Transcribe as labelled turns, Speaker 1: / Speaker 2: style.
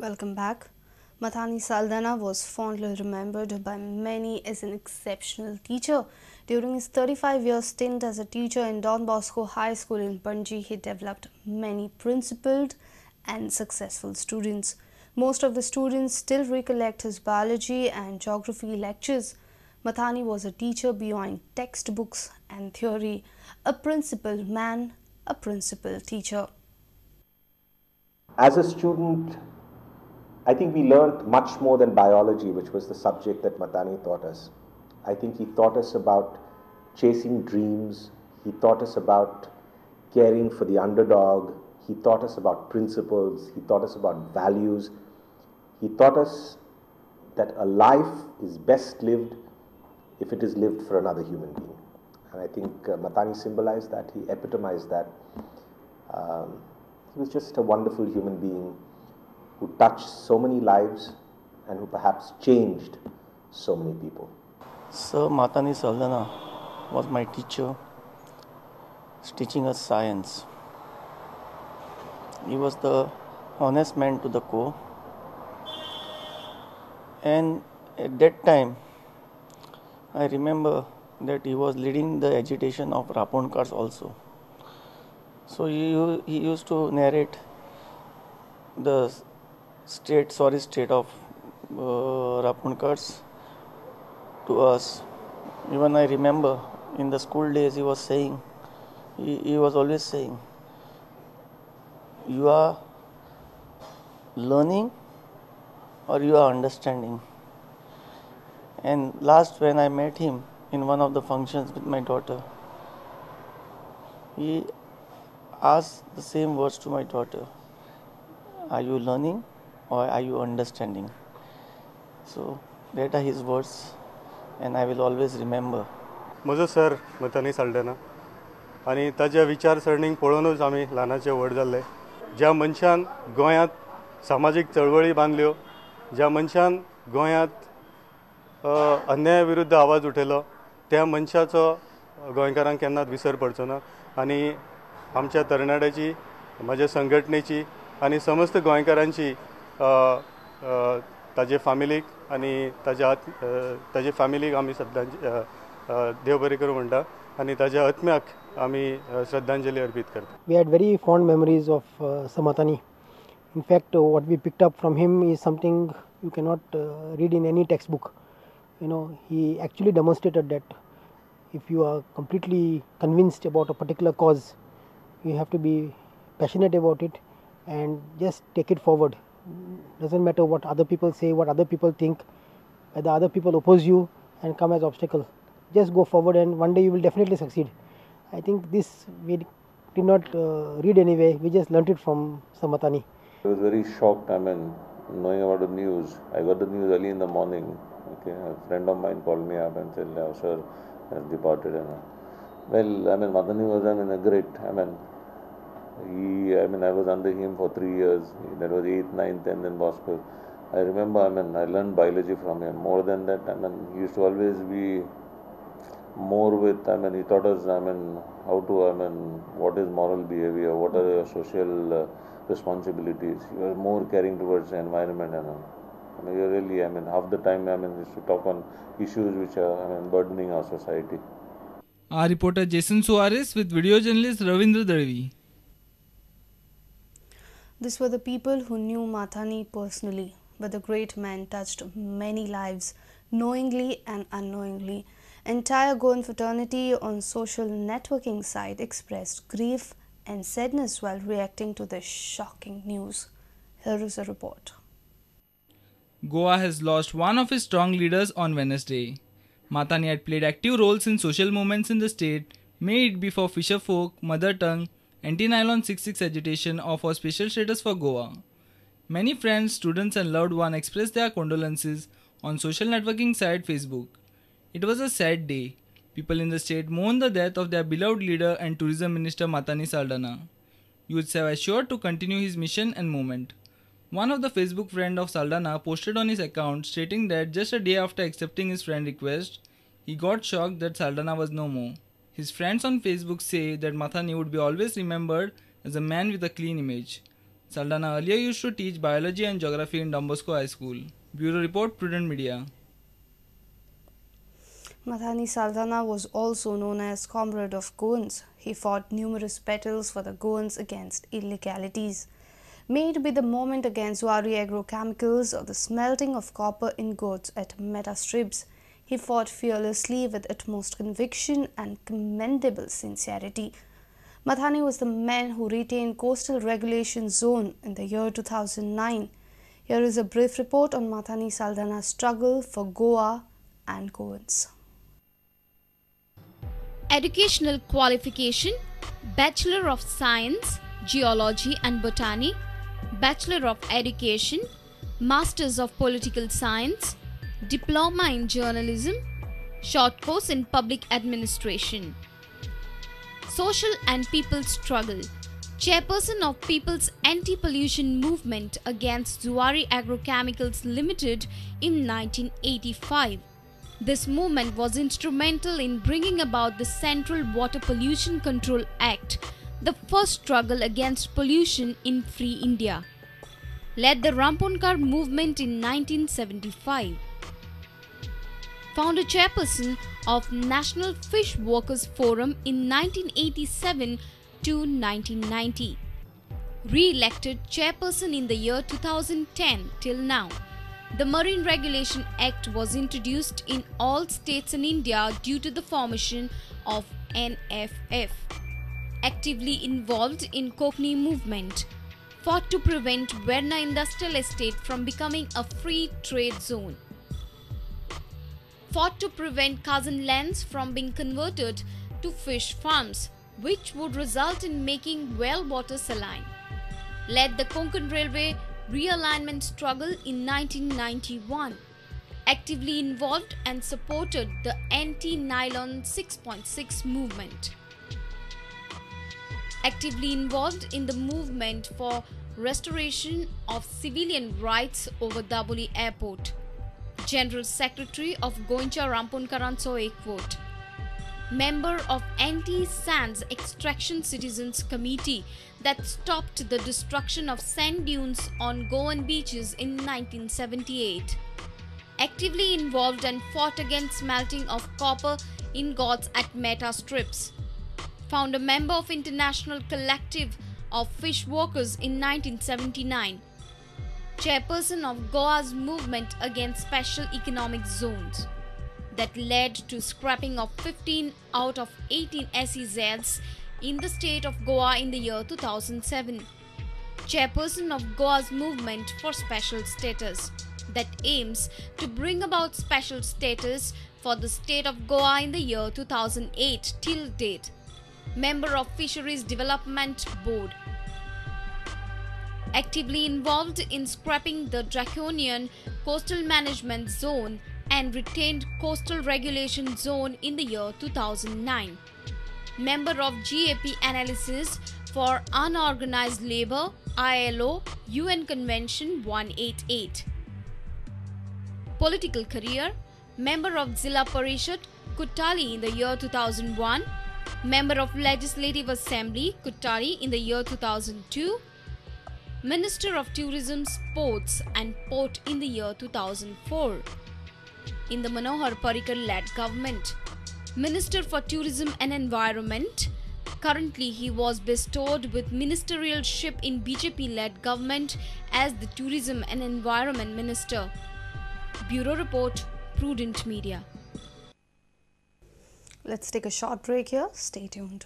Speaker 1: Welcome back. Mathani Saldanha was fondly remembered by many as an exceptional teacher. During his 35-year stint as a teacher in Don Bosco High School in Panjim, he developed many principled and successful students. Most of the students still recollect his biology and geography lectures. Mathani was a teacher beyond textbooks and theory, a principled man, a principled teacher.
Speaker 2: As a student, I think we learned much more than biology, which was the subject that Mathani taught us. I think he taught us about chasing dreams. He taught us about caring for the underdog. He taught us about principles. He taught us about values. He taught us that a life is best lived if it is lived for another human being. And I think Mathani symbolized that. He epitomized that. He was just a wonderful human being who touched so many lives and who perhaps changed so many people.
Speaker 3: Sir Mathani Saldanha was my teacher, teaching us science. He was the honest man to the core. And at that time, I remember that he was leading the agitation of Raponkars also. So he used to narrate the state of Raponkars to us. Even I remember in the school days he was saying, he was always saying, you are learning or you are understanding. And last when I met him in one of the functions with my daughter, he asked the same words to my daughter, are you learning or are you understanding? So that are his words and I will always remember.
Speaker 4: म्हजो sir मथानी साल्दाना आनी ताज्या विचारसरणीक पळोवनूच आमी ल्हानाचे व्हड जाल्ले. ज्या मनशान गोंयांत सामाजीक चळवळी बांदल्यो, ज्या मनशान गोंयांत अन्याया विरुद्ध आवाज उठयलो, त्या मनशाचो गोंयकारांक केन्नाच विसर पडचो ना. आनी आमच्या तरणाट्याची, म्हज्या संघटनेची आनी समस्त गोंयकारांची ताजे फामिलीक आनी ताजे फामिलीक आमी श्रद्धांजली देव बरें करूं म्हणटा आनी ताज्या आत्म्याक आमी श्रद्धांजली अर्पीत करता.
Speaker 5: We had very fond memories of Sir Mathani. In fact, what we picked up from him is something you cannot read in any textbook. You know, he actually demonstrated that if you are completely convinced about a particular cause, you have to be passionate about it and just take it forward. Doesn't matter what other people say, what other people think, whether other people oppose you and come as obstacle. Just go forward and one day you will definitely succeed. I think this we did not read anyway, we just learnt it from Sir Mathani.
Speaker 6: I was very shocked, I mean, knowing about the news. I got the news early in the morning. Okay, a friend of mine called me up and said, oh, sir has departed. And well, I mean, Mathani was, I mean, a great, I mean, I was under him for 3 years. That was 8th, 9th, 10th in Bosco. I remember, I mean, I learned biology from him. More than that, I mean, he used to always be more with, I mean, he taught us, I mean, how to, I mean, what is moral behavior, what are your social responsibilities. He was more caring towards the environment and all. I mean, really, I mean, half the time, I mean, he used to talk on issues which are, I mean, burdening our society.
Speaker 7: Our reporter Jason Suarez with video journalist Ravindra Dalvi.
Speaker 1: These were the people who knew Mathani personally, but the great man touched many lives, knowingly and unknowingly. Entire Goan fraternity on social networking site expressed grief and sadness while reacting to this shocking news. Here is a report.
Speaker 7: Goa has lost one of its strong leaders on Wednesday. Mathani had played active roles in social movements in the state, may it be for fisher folk, mother tongue, anti-nylon 66 agitation or for special status for Goa. Many friends, students and loved ones expressed their condolences on social networking site Facebook. It was a sad day. People in the state mourned the death of their beloved leader and tourism minister Mathani Saldanha. Youths have assured to continue his mission and movement. One of the Facebook friend of Saldanha posted on his account stating that just a day after accepting his friend request, he got shocked that Saldanha was no more. His friends on Facebook say that Mathani would be always remembered as a man with a clean image. Saldanha earlier used to teach biology and geography in Don Bosco High School. Bureau Report, Prudent Media.
Speaker 1: Mathani Saldanha was also known as Comrade of Goans. He fought numerous battles for the Goans against illegalities. May it be the moment against Zuari agrochemicals or the smelting of copper ingots at Meta Strips. He fought fearlessly with utmost conviction and commendable sincerity. Mathani was the man who retained Coastal Regulation Zone in the year 2009. Here is a brief report on Mathani Saldanha's struggle for Goa and Goans.
Speaker 8: Educational qualification: Bachelor of Science, Geology and Botany, Bachelor of Education, Masters of Political Science, Diploma in Journalism, Short course in Public Administration. Social and People's Struggle. Chairperson of People's Anti-Pollution Movement against Zuari Agrochemicals Limited in 1985. This movement was instrumental in bringing about the Central Water Pollution Control Act, the first struggle against pollution in Free India. Led the Ramponkar movement in 1975. Founder chairperson of National Fish Workers Forum in 1987 to 1990. Re-elected chairperson in the year 2010 till now. The Marine Regulation Act was introduced in all states in India due to the formation of NFF. Actively involved in Kokni movement. Fought to prevent Verna Industrial Estate from becoming a free trade zone. Fought to prevent Kazan lands from being converted to fish farms, which would result in making well water saline. Led the Konkan Railway realignment struggle in 1991. Actively involved and supported the anti-nylon 6.6 movement. Actively involved in the movement for restoration of civilian rights over Dabolim Airport. General Secretary of Goencha Ramponkarancho Ekvott. Member of Anti-Sands Extraction Citizens Committee that stopped the destruction of sand dunes on Goan beaches in 1978. Actively involved and fought against smelting of copper ingots at Meta Strips. Founder member of International Collective of Fish Workers in 1979. Chairperson of Goa's movement against special economic zones that led to scrapping of 15 out of 18 SEZs in the state of Goa in the year 2007. Chairperson of Goa's movement for special status that aims to bring about special status for the state of Goa in the year 2008 till date. Member of Fisheries Development Board. Actively involved in scrapping the draconian Coastal Management Zone and retained Coastal Regulation Zone in the year 2009. Member of GAP Analysis for Unorganized Labour, ILO, UN Convention 188. Political career: Member of Zilla Parishad, Kuttali in the year 2001. Member of Legislative Assembly, Kuttali in the year 2002. Minister of Tourism, Sports and Port in the year 2004. In the Manohar Parrikar-led government. Minister for Tourism and Environment. Currently, he was bestowed with ministerialship in BJP-led government as the Tourism and Environment Minister. Bureau Report, Prudent Media.
Speaker 1: Let's take a short break here. Stay tuned.